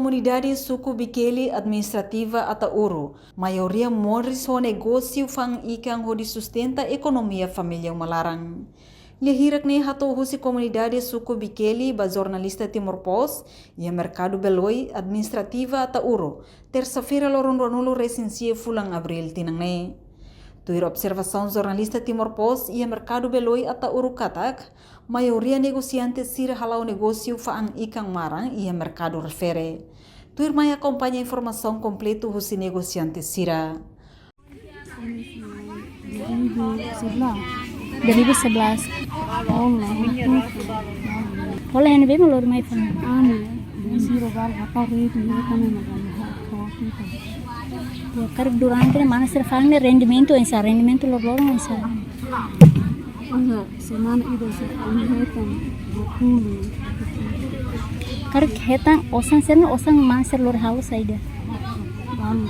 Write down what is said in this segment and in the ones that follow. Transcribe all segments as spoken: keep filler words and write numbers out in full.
Komunidade suku Bikeli administrativa Ataúro, maioria moris ho negósiu fa'an ikan hodi sustenta ekonomia família uma laran. Lia hirak ne'e hato'o husi komunidade suku Bikeli ba jornalista Timor Post iha merkadu Beloi administrativa Ataúro, tersa-feira loron ruanulu resin sia fulan Abríl tinan ne'e. Tuir observasaun jornalista Timor Post iha merkadu Beloi Ataúro katak, maioria negosiante sira hala'o negósiu fa'an ikan maran iha merkadu refere. Tuirmai akompaña informasaun kompletu husi negosiante sira. Dua ribu sebelas. Hola, hola, hene bema lor mai fa'an. Anu, sira bal hapa rate ni kami makan. Karik durante ne'e mana sira fa'an ne'e rendimentu oinsá, rendimentu loroloron oinsá. Oinsá, semana ida sira fa'an hetan dua puluh. Karik hetan osan sira, osan mana sira lori halo saida? Lalu,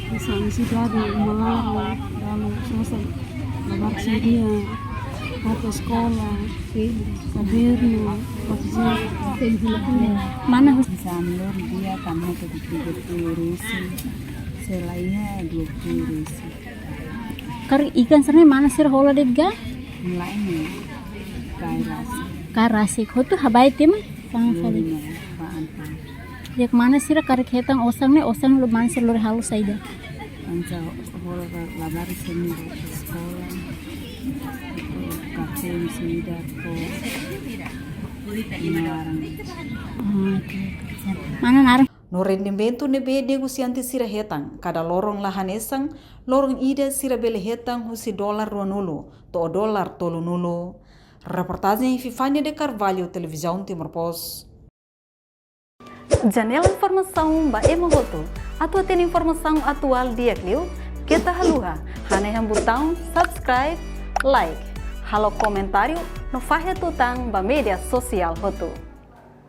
bisa isi dadu uma laran, lalu selesai. Labar sira, roupa sekolah, kadernu, roupa sekolah. Mana hus- Bisa lori dia kamu ke tiga puluh ribu. Selainnya dua puluh ribu. Karik ikan sira ne'e mana sira hola de'it ga? Mulai ne'e. Kaer rasik. Kaer rasik. Hotu habai tema? Fa'an fali. Lima, fa'an fali. Di'ak, mana sira karik hetan osan ne'e, osan lori mana sira lori halo saida? Oinsá hola labar sira-nia sekolah. Kafe sira ko. Mana naran? Mana naran? No rendimentu ne'ebé negosiante sira hetan kada loron la hanesan, loron ida sira bele hetan husi dolar ruanulu to'o dolar tolunulu. Reportajen Fifania de Carvalho, Televizaun Timor Post. Janela informasaun ba ema hotu. Atu hatene informasaun atuál di'ak liu, keta haluha hanehan butaun subscribe, like, halo komentáriu no fahe tutan ba média sosiál hotu.